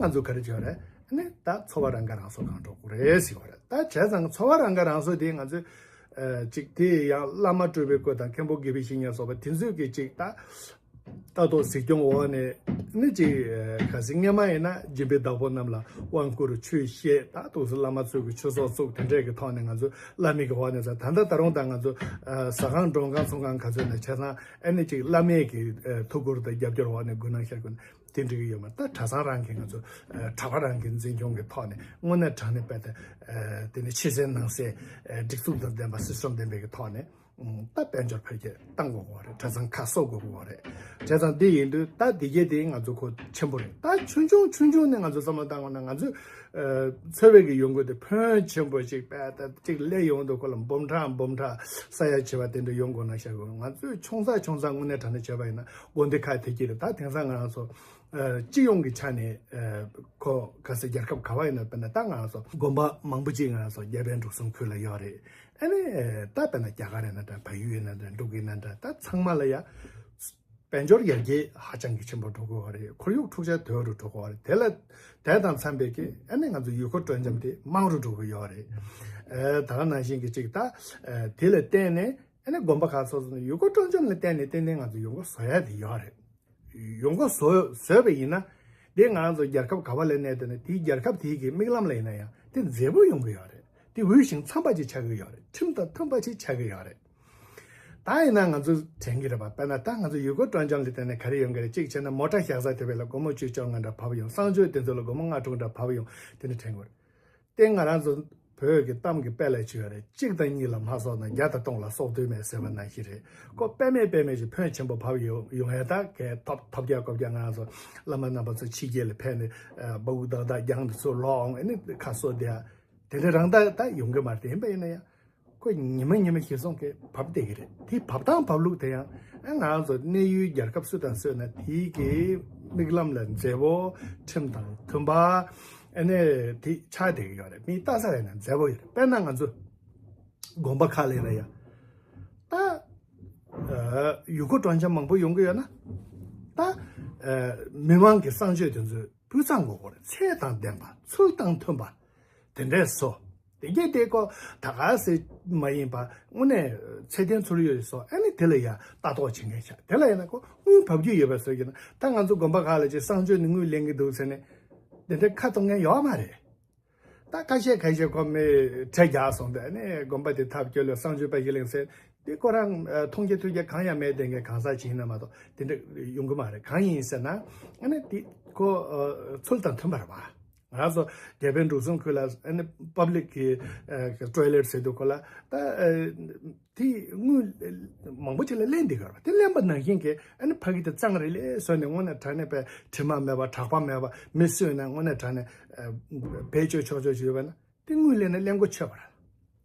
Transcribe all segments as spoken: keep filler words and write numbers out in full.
ང་ཚོ་ག་རེ་བྱས་རེད། ཨ་ནི་ད་འཚོ་བ་རང་ག་རང་གསོ་གང་འགྲོ་དགོས་རེད་ཟེར་བ་རེད། ད་བྱས་ཙང་འཚོ་བ་རང་ག་རང་གསོ་དེ་ང་ཚོས་ཨ་ཅིག་དེ་ཡང་བླ་མ་སྤྲུལ་པའི་སྐུ་དང་མཁན་པོ་དགེ་བའི་བཤེས་གཉེན་སོགས་པ་དེ་ཚོས་ཀྱི་ཅིག་ད་ལྟ་རྟོག་གཟིགས་སྐྱོང་འོག་ནས་ནི་ཅིག་ག་ཟེར། སྔོན་མ་ཡིན་ན་སྦྱིན་པའི་བདག་པོ་རྣམས་ལ་དབང་བསྐུར་ཆོས་བཤད། ད་འདུག་སེ་བླ་མ་ཚོས་ཀྱི་ཆོས་ཚོགས་བཙུགས། དེ་འདྲས་ཀྱི་ཐོག་ནས་ང་ཚོ་བླ་མའི་གི་འོག་ནས་ཟ། ད་ལྟ་ད་རུང་ད་ང་ཚོ་ཟ་ཁང་མགྲོན་ཁང་ཚོང་ཁང་ག་ཚོད་ནས་བྱས་ཙང་ཨ་ནི་ཅིག་བླ་མའི་གི་ཐུགས་ཁུར་དང་རྒྱབ་སྐྱོར་འོག་ནས་དགོས་ན་ཤར་དགོས་ན། དེ་འགྲིག་གི་ཡོད་མ་རེད། ད་གྲྭ་ཚང་རང་གི་ང་ཚོ་གྲྭ་པ་རང་གི་འཛིན་སྐྱོང་གི་ཐོག་ནས་དངོས་གནས་དྲང་གནས་དཔེ་དེ་དེ་ནས་ཕྱི་གསལ་ནང་གསལ་སྒྲིག་འཛུགས་དང་ལྡན་པ། སྲིད་བྱུས་ལྡན་པའི་གི་ཐོག་ནས་ད་དཔལ་འབྱོར་འཕེལ་རྒྱས་གཏང་དགོས་པ་རེད། གྲྭ་ཚང་ཁ་གསོ་དགོས་པ་རེད། བྱས་ཙང་དེ་ཡིན་དུས་ད་དེ་གས་དེ་ང་ཚོ་གོ་ཆེན་པོ་རེད། ད་ཆུང་ཆུང་ཆུང་ཆུང་ནས་ང་ཚོ་བསམ་བློ་བཏང་དགོས་ན། ང་ཚོས་འཚོ་བའི་གི་ཡོང་སྒོ་དེ་ཕོན་ཆེན་པོ་ཅིག་དཔེ་ད་ཅིག་སླེབས་ཡོང་དུས་ཁོ་ལ་འབུམ་ཕྲག་འབུམ་ཕྲག་ས་ཡ་བྱེ་བ་དེ་འདྲ་ཡོང་དགོས་ན་ཤར་དགོས། ང་ཚོས་ཆུང་ཙག་ཆུང་ཙག་དངོས་གནས་དྲང་གནས་བྱས་པ་ཡིན་ན་དགོན་སྡེ་ཁག་དེ་གྱིས་རེད། ད་དེང་སང་ང་རང་ཚོ་སྤྱི་ཡོངས་ཀྱི་ཆ་ནས་ཁོ་ག་ཟེར། རྒྱལ་ཁབ་ག་བ་ཡིན་ན། དཔེར་ན་ད་ང་རང་ཚོ་དགོན་པ་མང་པོ་ཅིག་ང་རང་ཚོ་རྒྱལ་པོའི་འབྲུག་གསུམ་ཁུལ་ལ་ཡོད་རེད། ཨ་ནི་ད་དཔེར་ན་རྒྱ་གར་ཡིན་ན་འདྲ། བལ་ཡུལ་ཡིན་ན་འདྲ། འབྲུག་ཡིན་ན་འདྲ། ད་ཚང་མ་ལ་ཡ་དཔལ་འབྱོར་ཡར་རྒྱས་ཧ་ཅང་གི་ཆེན་པོ་འགྲོ་གི་ཡོད་རེད། ཁོར་ཡུག་འཁྲུག་ཆ་དོད་རུ་འགྲོ་གི་ཡོད་རེད། དེ་ལ་དེ་དང་འཚམས་པའི་གི་ཨ་ནི་ང་ཚོ་ཡུལ་སྐོར་སྤྲོ་འཆམ་དེ་མང་རུ་འགྲོ་གི་ཡོད་རེད། ཨ་ད་ག་ནང་བཞིན་གི་ཅིག་ད་དེ་ལ་བརྟེན་ནས་ཨ་ནི་དགོན་པ་ཁག་སོ་སོ་ནས་ཡུལ་སྐོར་སྤྲོ་འཆམ་ལ་བརྟེན་ནས་ཏན་ཏན་ང་ཚོ་ཡོང་སྒོ་བཟོ་ཡ་དེ་ཡོད་རེད། ཡོང་སྒོ་བཟོ་བཟོས་པ་ཡིན་ན། དེ་ང་རང་ཚོ་རྒྱལ་ཁབ་ག་བ་ལ་གནས་བསྡད་ན་དེའི་རྒྱལ་ཁབ་དེའི་གི་མིག་ལམ་ལ་ཡིན་ན་ཡང་དེ་མཛེས་པོ་ཡོང་གི་ཡོད་རེད། དེ་འོས་ཤིང་འཚམ་པ་ཅིག་ཆགས་ཀྱི་ཡོད་རེད། ཁྲིམས་དང་མཐུན་པ་ཅིག་ཆགས་ཀྱི་ཡོད་རེད། ད་ཡིན་ན་ང་ཚོ་དྲན་གྱི་རེད་པ། དཔེར་ན་ད་ང་ཚོ་ཡུལ་སྐོར་སྤྲོ་འཆམ་ལ་བརྟེན་ནས་ག་རེ་ཡོང་གི་རེད། གཅིག་བྱས་ན་མོ་ཊ་བཞག་ས་དེ་བས་ལ་སྒོར་མོ་བཅུ་བཅོ་ལྔ་འདྲ་བབས་ཡོང་། གསང་སྤྱོད་དེ་ཚོ་ལ་སྒོར་མོ་ལྔ་དྲུག་འདྲ་བབས་ཡོང་། དེ་འདྲ་དྲན་གྱི་རེད། དེ་ང་རང་ཚོ་བོད་ཀྱི་གཏམ་གྱི་དཔེ་ལ་བྱས་རེད། གཅིག་དང་གཉིས་ལ་མ་གསོག་ན་བརྒྱ་དང་སྟོང་ལ་གསོག་འདོད་མེད་ཟེར་བ་ནང་བཞིན་རེད། ཁོ་དཔེ་མེད་དཔེ་མེད་ཅིག་ཕོན་ཆེན་པོ་བབས་ཡོང་ཡོང་ཡ། ད་གས་ཐོབ་ཐོབ་རྒྱག་ཀོབ་རྒྱག་ང་རང་ཚོ་བླ་མ་རྣམ་པ་ཚོ་ཕྱི་རྒྱལ་ལ་ཕེབས་ནས་སྦ་ཁུག་ཏག་ཏག་རྒྱང་དུ་ཚུར་ལོག་འོང་། ཨ་ནི་ཁ་གསོ་བསྡད་ཡ་དེ་འདྲ་རང་ད་ད་ཡོང་གི་མ་རེད། ཡིན་པ་ཡིན་ན་ཡང་ཁོ་ཉི་མ་ཉི་མ་ཞིག་སོང་གས་བབས་བསྡད་ཀྱི་རེད། དེ་བབས་སྟངས་བབས་ལུགས་དེ་ཡང་ཨ་ང་རང་ཚོ་གནས་ཡུལ་རྒྱལ་ཁབ་སུ་དང་སུ་ཡིན་ན་དེའི་གི་མིག་ལམ་ལ་མཛེས་པོ། ཁྲིམས་དང་མཐུན་པ། ཨ་ནི་དེ་ཆགས་བསྡད་ཀྱི་ཡོད་རེད། མིས་ལྟ་ས་ཡིན་ན་མཛེས་པོ་ཡོད་རེད། དཔེར་ན་ང་ཚོ་དགོན་པ་ཁག་ལ་ཡིན་ན་ཡང་ད་ཨ་ཡུལ་སྐོར་སྤྲོ་འཆམ་མང་པོ་ཡོང་གི་ཡོད་ན། ད་ཨ་མི་མང་གི་གསང་སྤྱོད་དེ་ཚོ་སྤུས་གཙང་དགོས་ཀྱི་རེད། ཚད་དང་ལྡན་པ། ཚུལ་དང་མཐུན་པ། དེ་འདྲས་བཟོ། དེ་གས་དེ་ཀོ་ད་ག་སེ་མ་ཡིན་པ་དངོས་གནས་ཚད་ལྡན་ཚུལ་ཡོད་བཟོ། ཨ་ནི་དེ་ལ་ཡ་ལྟ་རྟོག་བྱེད་མཁན་བྱ། དེ་ལ་ཡིན་ན་ཁོ་དངུལ་བབས་རྒྱུ་ཡོད་པ་བཟོ་གི་ན། ད་ང་ཚོ་དགོན་པ་ཁག་ལ་ཅིག་གསང་སྤྱོད་ནས་དངུལ་ལེན་གི་འདུག་ཟེར་ནས་དེ་འདྲ་ཁ་གཏོང་མཁན་ཡོད་མ་རེད། ད་ཁ་ཤས་ཁ་ཤས་ཁོ་མི་ཁྲལ་རྒྱག་སོང་སྟེ་ཨ་ནི་དགོན་པ་དེ་ཐབས་སྐྱོ་ལ་གསང་སྤྱོད་པ་ཞིག་ལེན་ཟེར། དེ་ཁོ་རང་ཨ་མཐོང་རྒྱ་ཐོས་རྒྱ་གང་ཡང་མེད། དེ་འགའ་གང་ཟག་ཅིག་ཡིན་ན་མ་གཏོགས་དེ་འདྲ་ཡོང་གི་མ་རེད། གང་ཡིན་ཟེར་ན་ཨ་ནི་དེ་ཁོ་ཨ་ཚུལ་དང་མཐུན་པ་རེད་པ། ང་རང་ཚོ་རྒྱལ་པོའི་འབྲུག་གསུམ་ཁུལ་ལ་ཨ་ནི་པབ་ལིག་གི་ཊོའི་ལེཊ་ཟེར་དུས་ཁོ་ལ་ད་ཨ་དེ་དངུལ་མང་པོ་ཅིག་ལ་ལེན་བསྡད་ཀྱི་ཡོད་རེད་པ། དེ་ལེན་པ་ནང་བཞིན་གྱི་ཨ་ནི་ཕ་གི་དེ་གཙང་རེ་ལས་བཟོས་ནས་དངོས་གནས་དྲང་གནས་པའི་དྲི་མ་མེད་པ། གྲགས་པ་མེད་པ། མི་གསོས་ན་དངོས་གནས་དྲང་གནས་ཨ་བེད་སྤྱོད་ཆོག་ཆོག་ཅིག་ཡོད་པ་ན། དེ་དངུལ་ལེན་ན་ལེན་གོ་ཆོད་པ་རེད།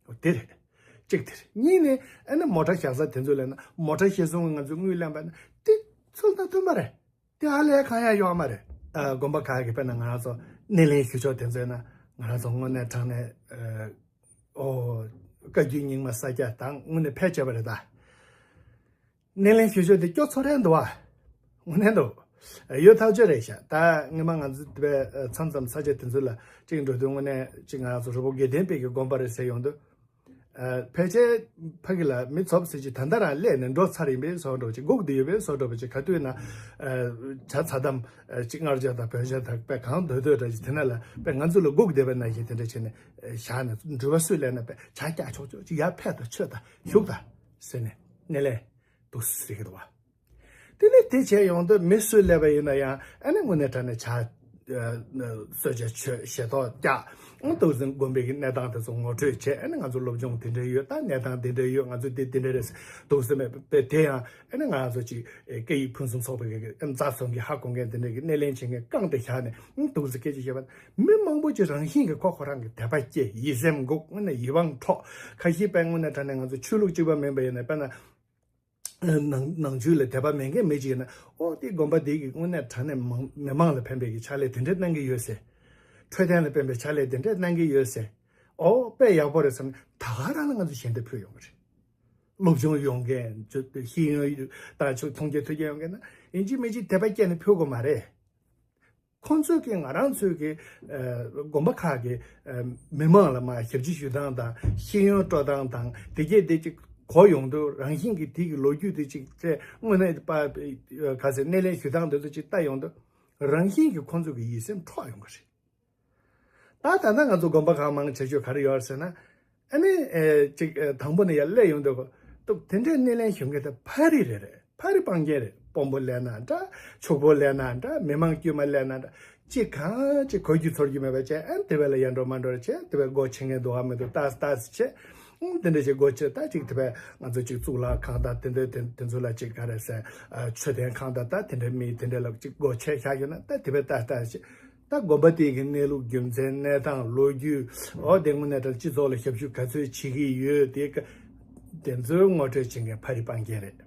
འོ་དེ་རེད། གཅིག་དེ་རེད། གཉིས་ནས་ཨ་ནི་མོ་ཊ་བཞག་ས་དེ་ཚོ་ལེན་ན། མོ་ཊ་གཞིར་བཟུང་གི་ང་ཚོས་དངུལ་ལེན་པ་ན་དེ་ཚུལ་དང་མཐུན་པ་རེད། དེ་ཧ་ལས་གང་ཡང་ཡོད་མ་རེད། ཨ་དགོན་པ་ཁག་གི་དཔེར་ན་ང་རང་ཚོ་སྣེ་ལེན་ཞུ་ཕྱོགས་དེ་ཚོ་ཡིན་ན་ང་རང་ཚོ་དངོས་གནས་དྲང་གནས་ཨ་ཨོ་བཀའ་བརྒྱུད་རྙིང་མ་ས་སྐྱ་དང་དངོས་གནས་ཕལ་ཆེ་བ་རེད་ད། སྣེ་ལེན་ཞུ་ཕྱོགས་དེ་སྐྱོ་ཚོར་རན་འདུག་བ། དངོས་གནས་འདུག་ཡོད་ཐག་ཆོད་རེད་ཤག་ད་སྔོན་མ་ང་ཚོ་དེ་བས་མཚམས་མཚམས་ས་ཆ་དེ་ཚོ་ལ་གཅིག་འགྲོ་དུས་དངོས་གནས་གཅིག་ང་ཚོ་རི་བོ་དགེ་ལྡན་པའི་གི་དགོན་པ་རེད་ཟེར་ཡོང་དུས། ཨ་ཕལ་ཆེར་ཕ་གི་ལ་མི་ཚོབ་ཟེར་གྱི་ད་ལྟ་རང་སླེབས་ནས་འགྲོ་ཚར་ཡིན་པའི་བཟོ་འདྲ་ཅིག་སྒུག་བསྡད་ཡོད་པའི་བཟོ་འདྲ་ཅིག་ག་དུས་ན་ཨ་ཇ་ཚ་དམ་ཨ་གཅིག་སྔར་ཇ་དང་བོད་ཇ་དང་དཔེ་གང་འདོད་འདོད་འདྲ་ཅིག་དེ་ན་ལ་དཔེ་ང་ཚོ་ལ་སྒུག་བསྡད་པ་ནང་བཞིན་དེ་འདྲ་བྱས་ནས་ཨ་བཞག་ནས་འགྲུལ་པ་སུས་སླེབས་ན་དཔེ་ཇ་རྒྱག་ཆོག་ཆོག་ཅིག་ཡར་ཕེབས་དང་མཆོད་དང་བཞུགས་དང་ཟེར་ནས་སྣེ་ལེན་འདུག་ཟེར་གི་འདུག་བ། དེ་ནས་དེ་བྱས་ཡོང་དུས་མི་སུ་སླེབས་པ་ཡིན་ན་ཡང་ཨ་ནི་དངོས་གནས་དྲང་གནས་ཇ་ཨ་གསོལ་ཇ་མཆོད་ཞལ་ཏོག་བཀྱག་ཨང་། འདུག་སེ་དགོན་པའི་གི་གནས་སྟངས་དེ་ཚོ་ངོ་སྤྲོད་བྱས། ཨ་ནི་ང་ཚོ་སློབ་སྦྱོང་དེ་འདྲ་ཡོད། ད་གནས་སྟངས་དེ་འདྲ་ཡོད། ང་ཚོ་དེ་དེ་འདྲ་རེད་འདུག་སེ་མེད་པས། དེ་ཡང་ཨ་ནི་ང་ཚོ་ཅིག་སྐད་ཡིག་ཕུན་སུམ་ཚོགས་པའི་གི་ཨ་ནི་རྩ་ཚང་གི་ཧ་གོ་མཁན་དེ་འདྲ་གི་སྣེ་ལེན་བྱེད་མཁན་རྐང་དེ་བཞག་ནས་ཨང་འདུག་སེ་སྐད་ཆ་བཤད་པ། མི་མང་པོ་ཅིག་རང་བཞིན་གྱི་ཁོ་ཁོ་རང་གི་དད་པ་སྐྱེ། ཡིད་སེམས་འགུག་དངོས་གནས་ཡིད་དབང་འཕྲོག་ཁ་ཤས་དཔེ་དངོས་གནས་དྲང་གནས་ང་ཚོ་ཆོས་ལུགས་གཅིག་པ་མིན་པ་ཡིན་ན་དཔེར་ན། ནང་ནང་ཆོས་ལ་དད་པ་མེད་མཁན་མི་གཅིག་ཡིན་ན། ཨོ་དེ་དགོན་པ་དེ་གི་དངོས་གནས་དྲང་གནས་མང་མི་མང་ལ་ཕན་པའི་གི་ཕྱག་ལས་དེ་འདྲས་གནང་གི་ཡོད་ཟེར། འཕྲོད་བསྟེན་ལ་ཕན་པའི་ཕྱག་ལས་དེ་འདྲས་གནང་གི་ཡོད་ཟེར། ཨོ་དཔེ་ཡག་པོ་རེད་བསམ་ནས་ད་ག་རང་ལ་ང་ཚོ་ཞལ་འདེབས་ཕུལ་ཡོང་གི་རེད། སློབ་སྦྱོང་ཡོང་མཁན་ཅིག་ཤེས་ཡོན་དང་ཅིག་མཐོང་རྒྱ་ཐོས་རྒྱ་ཡོང་མཁན་ན་ཡིན་གཅིག་མིན་གཅིག་དད་པ་སྐྱེས་ནས་ཕུལ་དགོས་མ་རེད། ཁོང་ཚོས་ཀྱི་ང་རང་ཚོའི་གི་ཨ་དགོན་པ་ཁག་གི་ཨ་མི་མང་ལ་མར་ཞབས་ཕྱི་ཞུ་སྟངས་དང་ཤེས་ཡོན་སྤྲོད་སྟངས་དང་དེ་གས་དེ་ཅིག་གོ་ཡོང་དུས་རང་བཞིན་གྱིས་དེ་གི་ལོ་རྒྱུས་དེ་ཅིག་དེ་དངོས་གནས་པ་ག་ཟེར་སྣེ་ལེན་ཞུ་སྟངས་དེ་ཚོ་ཅིག་ལྟ་ཡོང་དུས་རང་བཞིན་གྱིས་ཁོང་ཚོ་གི་ཡིད་སེམས་འཕྲོག་ཡོང་གི་རེད། ད་ད་ལྟ་ང་ཚོ་དགོན་པ་ཁག་མང་ཆེ་ཤོས་ག་རེ་ཡོད་ཟེར་ན། ཨ་ནི་ཨེ་ཅིག་ཨེ་དང་པོ་ནས་ཡར་སླེབས་ཡོང་དུས་ཏུ་དེ་འདྲའི་སྣེ་ལེན་ཞུ་མཁན་དེ་ཕ་རི་རེ་རེད། ཕ་རི་སྤང་རྒྱན་རེད། དཔོན་པོ་སླེབས་ན་འདྲ། ཕྱུག་པོ་སླེབས་ན་འདྲ། མི་མང་དཀྱུས་མ་སླེབས་ན་འདྲ། ཅིག་གང་ཅིག་གོ་རྒྱུ་ཚོར་རྒྱུ་མེད་པ་བྱས། ཨ་ནི་དེ་བས་ལ་ཡར་འགྲོ་མར་འགྲོ་རེ་བྱས། དེ་བས་སྒོ་ཕྱེ་མཁན་འདུག་ག་མི་འདུག་ལྟ་ལྟ་ཟེར་བྱས། ཨང་དེ་འདྲ་ཞིག་སྒོ་ཕྱེ། ད་ཅིག་དེ་བས་ང་ཚོ་ཅིག་གཙུག་ལག་ཁང་དང་དེ་འདྲ་དེ་དེ་ཚོ་ལ་ཅིག་ག་རེ་ཟེར། ཨ་མཆོད་རྟེན་ཁང་དང་ད་དེ་འདྲ་མི་དེ་འདྲ་ལ་ཅིག་སྒོ་ཕྱེ་བཞག་ཡོད་ན། ད་དེ་བས་ལྟ་ལྟ་ཞིག་ད་དགོན་པ་དེ་གི་གནས་ལུགས་རྒྱུ་མཚན་གནས་སྟངས་ལོ་རྒྱུས། འོ་དེ་དངོས་གནས་དྲང་སྤྱི་ཚོགས་ལ་ཞབས་ཞུ་ག་ཚོད་བྱེད་ཀྱི་ཡོད། དེ་ག་དེ་ཚོའི་ངོ་སྤྲོད་བྱེད་མཁན་ཕ་རི་སྤང་རྒྱན་རེད།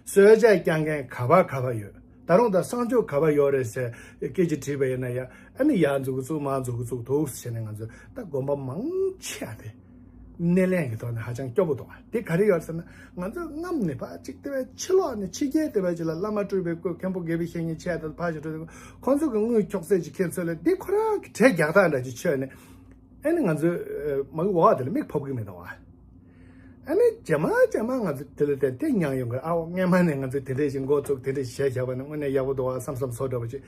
གསོལ་ཇ་བཀྱག་མཁན་ག་པར་ག་པར་ཡོད། ད་རུང་ད་གསང་སྤྱོད་ག་པར་ཡོད་རེད་ཟེར་སྐད་ཆ་དྲིས་པ་ཡིན་ན་ཡང་། ཨ་ནི་ཡར་འཛུལ་གི་བཙུགས། མར་འཛུལ་གི་བཙུགས་འདུག་ཟེར་ནས། ང་ཚོ་ད་དགོན་པ་མང་ཆེ་བ་དེ་སྣེ་ལེན་གྱི་ཐོག་ནས་ཧ་ཅང་སྐྱོ་པོ་འདུག་ག་དེ་ག་རེ་ཡོད་ཟེར་ན། ང་ཚོས་སྔོན་ནས་ཕར་ཅིག་དེ་བས་ཕྱི་ལོགས་ནས་ཕྱི་རྒྱལ་དེ་བས་ཅིག་ལ་བླ་མ་སྤྲུལ་པའི་སྐུ། མཁན་པོ་དགེ་བའི་བཤེས་གཉེན་ཆེ་བ་དེ་ཕར་ཞིག་འགྲོ་དུས། ཁོང་ཚོ་གི་དངུལ་འཁྱོག་ཚད་ཅིག་ཁྱེད་ཚོ་ལ་དེ་ཁོ་རང་གི་གྲས་རྒྱག་སྟངས་འདྲ་ཅིག་ཆོད་ནས། ཨ་ནི་ང་ཚོས་མ་གི་འོག་དེ་ལ་མིག་ཕབ་གི་མི་འདུག་ག་ཨ་ནི་རྗེས་མ་རྗེས་མ་ང་ཚོ་དེ་ལ་བརྟེན་དེ་མྱངས་ཡོང་གི་རེད། ཨ་འོ་སྔས་མ་ནས་ང་ཚོས་དེ་འདྲས་ཞིག་འགོ་བཙུགས། དེ་འདྲས་ཞིག་བྱས་བཞག་པ་ན་དངོས་གནས་ཡག་པོ་འདུག་ག་བསམ་བསམ་བཟོ་འདྲ་པོ་ཅིག་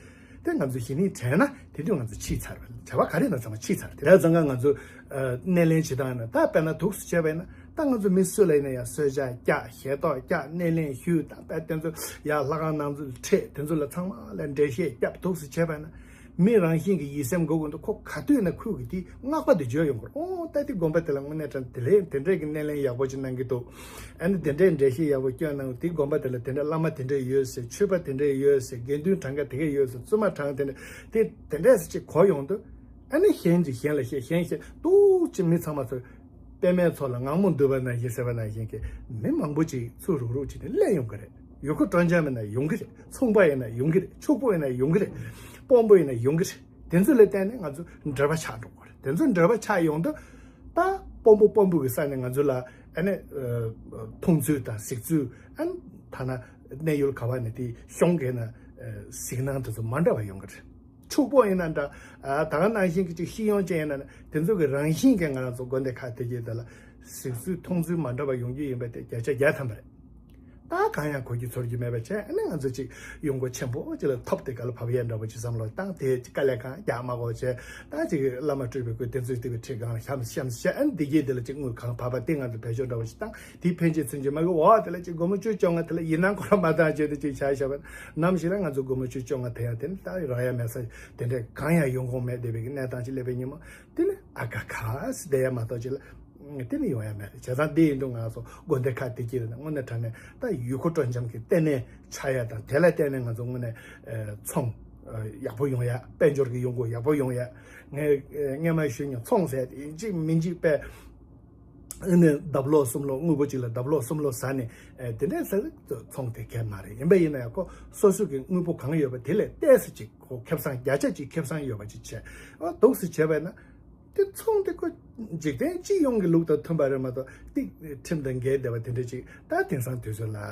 དེ་ང་ཚོ་གཞི་ནས་དྲན་ན། དེ་དུས་ང་ཚོ་ཕྱིས་ཚར་བ། བྱ་བ་ག་རེ་ཡིན་ན་ཚང་མ་ཕྱིས་ཚར། དེ་ལ་ཚང་མ་ང་ཚོ་ཨ་སྣེ་ལེན་བྱེད་སྟངས་ཡིན་ན། ད་དཔེར་ན་འདུག་སེ་བྱས་པ་ཡིན་ན། ད་ང་ཚོ་མི་སུ་ལ་ཡིན་ན་ཡང་གསོལ་ཇ་བཀྱག་ཞལ་ཏོག་བཀྱག་སྣེ་ལེན་ཞུས། ད་དཔེ་དེ་ཚོ་ཡར་ལྷ་ཁང་ནང་ཚོ་ཁྲིད། དེ་ཚོ་ལ་ཚང་མ་ལ་འགྲེལ་བཤད་བརྒྱབ། འདུག་སེ་བྱས་པ་ཡིན་ན། མི་རང་བཞིན་གྱི་ཡིད་སེམས་འགུག་གི་འདུག་ཁོ་ག་དུས་ན་ཁོའི་གི་དེ་སྔགས་པ་དེ་བརྗོད་ཡོང་གི་རེད། ཨོ་ད་དེ་དགོན་པ་དེ་ལ་དངོས་གནས་དྲང་དེ་ལས་དེ་འདྲས་ཀྱི་སྣེ་ལེན་ཡག་པོ་ཅིག་གནང་གི་འདུག་ཨ་ནི་དེ་འདྲས་འགྲེལ་བཤད་ཡག་པོ་སྐྱོན་གནང་། དེ་དགོན་པ་དེ་ལ་དེ་འདྲས་བླ་མ་དེ་འདྲས་ཡོད་ཟེར། ཆོས་པ་དེ་འདྲས་ཡོད་ཟེར། དགེ་འདུན་གྲངས་ཀ་དེ་གས་ཡོད་ཟེར། བཙུན་མ་གྲངས་དེ་འདྲས་དེ་དེ་འདྲས་ཟེར་ཅིག་གོ་ཡོང་དུས། ཨ་ནི་གཞན་གྱིས་གཞན་ལ་བཤད། གཞན་བཤད། འདུག་ཅིག་མི་ཚང་མ་ཚོ་པད་མའི་ཚོགས་ལ་ངང་མོ་འདུས་པ་ནང་བཞིན་ཟེར་བ་ནང་བཞིན་གྱི་མི་མང་པོ་ཅིག་ཚུར་རུག་རུག་བྱས་ནས་སླེབས་ཡོང་གི་རེད། ཡུལ་སྐོར་སྤྲོ་འཆམ་ཡིན་ན་ཡོང་གི་རེད། ཚོང་པ་ཡིན་ན་ཡོང་གི་རེད། ཕྱུག་པོ་ཡིན་ན་ཡོང་གི་རེད། དཔོན་པོ་ཡིན་ན་ཡོང་གི་རེད། དེ་ཚོ་ལ་བརྟེན་ནས་ང་ཚོ་འབྲེལ་བ་ཆགས་འགྲོ་གི་རེད། དེ་ཚོ་འབྲེལ་བ་ཆགས་ཡོང་དུས། ད་དཔོན་པོ་དཔོན་པོ་གི་ས་ནས་ང་ཚོ་ལ་ཨ་ནི་ཨ་མཐོང་ཚུལ་དང་གཟིགས་ཚུལ། ཨ་ནི་ཐ་ན་གནས་ཡུལ་ག་བ་ནས་དེ་གཞུང་གི་ན་ཨ་གཟིགས་སྣང་དེ་ཚོ་མ་འདྲ་བ་ཡོང་གི་རེད། ཕྱུག་པོ་ཡིན་ན་འདྲ། ཨ་ད་ག་ནང་བཞིན་གྱི་ཅིག་ཤེས་ཡོན་ཅན་ཡིན་ན་འདྲ། དེ་ཚོ་གི་རང་བཞིན་གྱིས་ང་རང་ཚོ་དགོན་སྡེ་ཁག་དེ་གའི་དེ་ལ་གཟིགས་ཚུལ་མཐོང་ཚུལ་མ་འདྲ་བ་ཡོང་རྒྱུ་ཡིན་པ་དེ་བརྒྱ་ཆ་བརྒྱ་ཐམ་པ་རེད། ད་གང་ཡང་གོ་རྒྱུ་ཚོར་རྒྱུ་མེད་པ་བྱས། ཨ་ནི་ང་ཚོ་ཅིག་ཡོང་སྒོ་ཆེན་པོ་ཅིག་ལ་ཐོབ། དེ་ག་ལ་བབས་ཡས་འདྲ་པོ་ཅིག་བསམ་བློ་བཏང་། དེ་ཅིག་དཀའ་ལས་གང་རྒྱག་མ་དགོས་བྱས། ད་ཅིག་བླ་མ་སྤྲུལ་པའི་སྐུ་དེ་ཚོས་དེ་བའི་ཁྲི་སྒང་ལ་བཤམས་བཤམས་བྱས། ཨ་ནི་དེ་གའི་དེ་ལ་ཅིག་དངུལ་གང་བབས་པ་དེ་ང་ཚོ་བེད་སྤྱོད་འདྲ་པོ་ཅིག་བཏང་། དེ་ཕན་ཆད་ཚུན་ཆད་མ་གི་འོག་དེ་ལ་ཅིག་སྒོར་མོ་བཅུ་བཅོ་ལྔ་དེ་ལ་ཡིན་ན་ཁོ་རང་མ་བཏང་བྱས་དེ་ཅིག་བྱས་བཞག་པ། ནམ་ཞིག་ལ་ང་ཚོ་སྒོར་མོ་བཅུ་བཅོ་ལྔ་དེ་ཡང་དེ་ནི་ད་རག་ཡ་མེད་ས། དེ་འདྲ་གང་ཡང་ཡོང་ཁུངས་མེད་བསྡད་པའི་གནས་སྟངས་ཅིག་སླེབས་པའི་ཉིན་མོ་དེ་ནི་ཨ་ཁ་ཁ་ཟེར་བསྡད་ཡ་མ་གཏོགས་ཅིག་ལ་དེ་ནི་ཡོང་ཡ་མེད་རེད། བྱས་ཙང་དེ་ཡིན་དུས་ང་ཚོ་དགོན་སྡེ་ཁག་དེ་གའི་ནང་དངོས་གནས་དྲང་གནས་ད་ཡུལ་སྐོར་སྤྲོ་འཆམ་གྱི་ལྟེ་གནས་ཆགས་ཡ་དང་། དེ་ལ་བརྟེན་ནས་ང་ཚོ་དངོས་གནས་ཨ་ཚོང་ཨ་ཡག་པོ་ཡོང་ཡ། དཔལ་འབྱོར་གྱི་ཡོང་སྒོ་ཡག་པོ་ཡོང་ཡ། ངས་ཨ་སྔས་མ་ཞུས་མྱོང་། ཚོང་ཟེར་དེ་ཡིན་གཅིག་མིན་གཅིག་པས། ཨ་ནི་ལྡབ་ལོག་གསུམ་ལོག་དངུལ་ཕོན་གཅིག་ལ་ལྡབ་ལོག་གསུམ་ལོག་ཟ་ནས། ཨ་དེ་འདྲས་ཟ་ཚོང་དེ་གས་མ་རེད། ཡིན་པ་ཡིན་ན་ཡང་ཁོ་སོ་སོ་གི་དངུལ་ཕོན་གང་ཡོད་པ་དེ་ལས་ཏོག་ཙམ་ཅིག་ཁོ་ཁེ་བཟང་བརྒྱ་ཆ་གཅིག་ཁེ་བཟང་ཡོད་པ་ཅིག་བྱས། ཨ་འདུག་སེ་བྱས་པ་ཡིན་ན། དེ་ཚོང་དེ་ཁོ་འཇིག་རྟེན་སྤྱི་ཡོངས་ཀྱི་ལུགས་དང་མཐུན་པ་རེད་མ་གཏོགས། ཏིག་ཁྲིམས་དང་འགལ་བསྡད་པ་དེ་འདྲ་ཅིག་ད་དེང་སང་དུས་ཚོད་ལ་ཨ་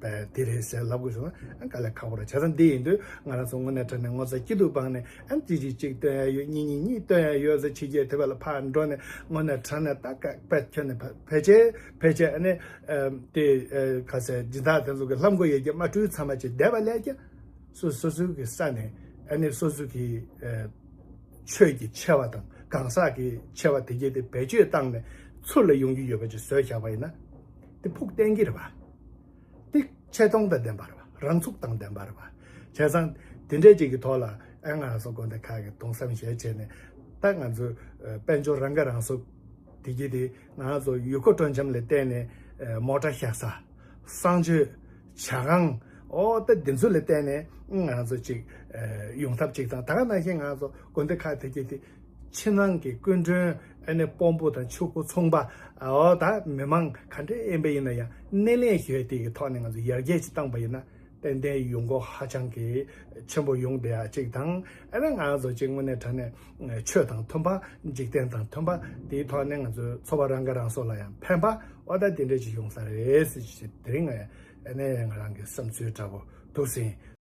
དཔེ་དེ་རེད་ཟེར་ལབ་དགོས་བྱུང་ན་ཨ་དཀའ་ལས་ཁག་པོ་རེད། བྱས་ཙང་འདི་ཡིན་དུས་ང་རང་ཚོ་དངོས་གནས་དྲང་གནས་ངོ་ཚ་སྐྱིད་སྡུག་སྤངས་ནས། ཨ་གཅིག་གཅིག་གཅིག་སྟོན་ཡ་ཡོད། གཉིས་གཉིས་གཉིས་སྟོན་ཡ་ཡོད་ཟེར། ཕྱི་རྒྱལ་དེ་བ་ལ་ཕར་འགྲོ་ནས་དངོས་གནས་དྲང་གནས་ད་དཀའ་དཔེ་ཁྱོན་ནས་ཕ་ཕལ་ཆེར་ཕལ་ཆེར་ཨ་ནི་ཨ་དེ་ཨ་ག་ཟེར་སྦྱིན་བདག་དེ་ཚོ་གི་ལྷམ་གོ་ཡོད་རྒྱུ་མ་སྤྲུལ་ཚང་མ་ཅིག་བསྡད་པ་ལས་ཀྱང་། སོ་སོ་སོའི་གི་ས་ནས་ཨ་ནི་སོ་སོའི་གི་ཨ་ཆོས་ཀྱི་ཆེ་བ་དང་གང་ཟག་གི་ཆེ་བ་དེ་གྱད་དེ་བེད་སྤྱོད་བཏང་ནས་ཚུར་ལ་ཡོང་རྒྱུ་ཡོད་པ་ཅིག་བཟོས་བཞག་པ་ཡིན་ན། དེ་ཕུགས་བརྟན་གྱི་རེད་པ། དེ་ཆེ་མཐོང་དང་ལྡན་པ་རེད་པ། རང་ཚུགས་དང་ལྡན་པ་རེད་པ། བྱས་ཙང་དེ་འདྲས་ཅིག་གི་ཐོག་ལ་ཨ་ང་རང་ཚོ་དགོན་སྡེ་ཁག་གི་གདུང་སེམས་བཞེས་བྱས་ནས། ད་ང་ཚོའི་ཨ་དཔལ་འབྱོར་རང་ཁ་རང་གསོ་དེ་གྱད་དེ། ང་རང་ཚོ་ཡུལ་སྐོར་སྤྲོ་འཆམ་ལ་བརྟེན་ནས་ཨ་མོ་ཊ་བཞག་ས། གསང་སྤྱོད། ཇ་ཁང་། ཨོ་ད་འདི་ཚོ་ལ་བརྟེན་ནས་ང་རང་ཚོ་ཅིག་ཨ་ཡོང་ཐབས་ཅིག་དང་། ད་ག་ནང་བཞིན་ང་རང་ཚོ་དགོན་སྡེ་ཁག་དེ་གྱད་དེ་ཕྱི་ནང་གི་སྐུ་མགྲོན། ཨ་ནི་དཔོན་པོ་དང་ཕྱུག་པོ་ཚོང་པ། ཨོ་ད་མི་མང་ག་འདྲ་ཡིན་པ་ཡིན་ན་ཡང་སྣེ་ལེན་ཞུ་ཡ་དེ་གི་ཐོག་ནས་ང་ཚོ་ཡར་རྒྱས་ཅིག་བཏང་པ་ཡིན་ན། ཏན་ཏན་ཡོང་སྒོ་ཧ་ཅང་གི་ཆེན་པོ་ཡོང་བསྡད་ཡ་ཅིག་དང་། ཨ་ནི་ང་ཚོ་ཅིག་དངོས་གནས་དྲང་གནས་ཆོས་དང་མཐུན་པ། འཇིག་རྟེན་དང་མཐུན་པ། དེའི་ཐོག་ནས་ང་ཚོའི་འཚོ་བ་རང་ཁ་རང་གསོ་ལ་ཡང་ཕན་པ། ཨོ་ད་དེ་འདྲ་ཅིག་ཡོང་ས་རེད་ཟེར་ཅིག་དེ་རིང་ང་ཨ་ནི་ང་རང་གི་བསམ་ཚུལ་འདྲ་པོ་འདུག་ཟིན།